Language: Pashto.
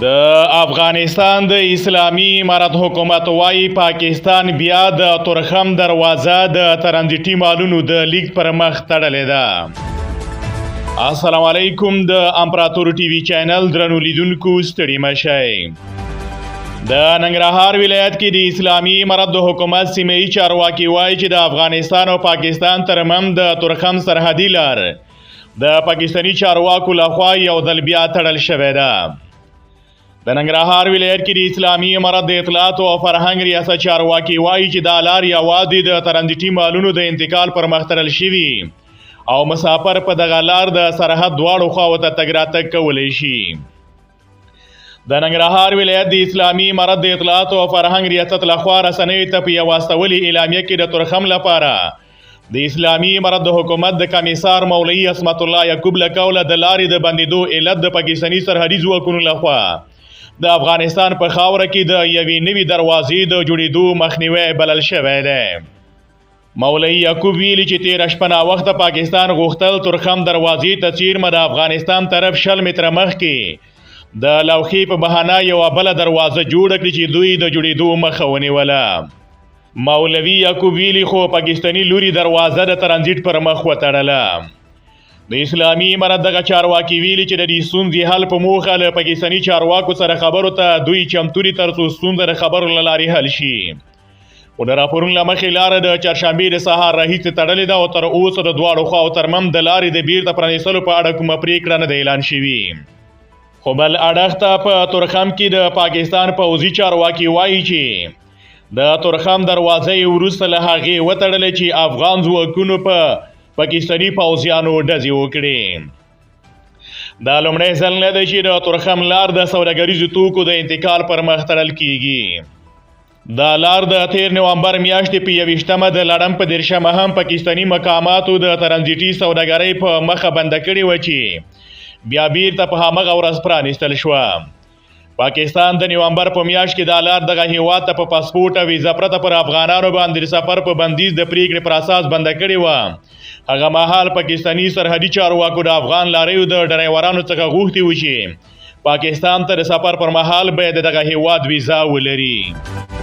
د افغانستان د اسلامي امارت حکومت وايي، پاکستان بیا د تورخم دروازه د ترانزیټي مالونو د لیږد پر مخ تړلې ده. السلام علیکم، د امپراتور ټي وي چینل درنو لیدونکو، ستړي مه شئ. د ننګرهار ولایت کې د اسلامي امارت د حکومت سیمه یي چارواکي وايي چې د افغانستان او پاکستان ترمنځ د تورخم سرحدي لار د پاکستاني چارواکو لخوا یو ځل بیا تړل شوې ده. د ننګرهار ولایت کې د اسلامي امارت د اطلاعاتو او فرهنګ ریاست چارواکي وايي چې دا لار یوازې د ترانزیټي مالونو د انتقال پر مخ تړل شوي او مسافر په دغه لار د سرحد دواړو خواو ته تګ راتګ کولی شي. د ننګرهار ولایت د اسلامي امارت د اطلاعاتو او فرهنګ ریاست لخوا رسنیو ته په یوه استولې اعلامیه کې د تورخم لپاره د اسلامي امارت د حکومت د کمیسار مولوي عصمت الله یعقوب له قوله د لارې د بندیدو علت د پاکستاني سرحدي ځواکونو لخوا د افغانستان په خاوره کې د یوې نوي دروازې د جوړېدو مخنیوی بلل شوی دی. مولوي یعقوب ویلي چې تېره شپه ناوخته پاکستان غوښتل تورخم دروازې ته څیرمه د افغانستان طرف 20 متره مخکې د لوښې په بهانه یوه بله دروازه جوړه کړي چې دوی د جوړېدو مخه ونیوله. مولوي یعقوب ویلي، خو پاکستاني لوري دروازه د ترانزیټ پر مخ وتړله. د اسلامي امارت دغه چارواکي ویلي چې د دې ستونزې حل په موخه له پاکستاني چارواکو سره خبرو ته دوی چمتو دي ترڅو ستونزه د خبرو له لارې حل شي. خو د راپورونو له مخې لاره د چهارشنبې د سهار راهیسې تړلې ده او تر اوسه د دواړو خواو ترمنځ د لارې د بیرته پرانیستلو په اړه کومه پریکړه نه ده اعلان شوې. خو بل اړخ ته په تورخم کې د پاکستان پوځي چارواکي وایي چې د تورخم دروازه یې وروسته له هغې وتړله چې افغان ځواکونو په پاکستاني پوځیانو ډزې وکړې. دا لومړی ځل نه دی چې د تورخم لار د سوداګریزو توکو د انتقال پر مخ تړل کیږي. دا لار د تیر نوامبر میاشتې په 21مه د لړم په 30مه هم پاکستاني مقاماتو د ترانزیټي سوداګرۍ په مخه بنده کړې وه چې بیا بیرته په همغه ورځ پرانیستل شوه. پاکستان د نوامبر په میاشت کې دا لار دغه هیواد ته په پاسپورټ او ویزه پرته پر افغانانو باندې د سفر په بندیز د پریکړې پر اساس بنده کړې وه. هغه مهال پاکستاني سرحدي چارواکو د افغان لاریو د ډرایورانو څخه غوښتي و چې پاکستان ته د سفر پر مهال باید دغه هیواد ویزه ولري.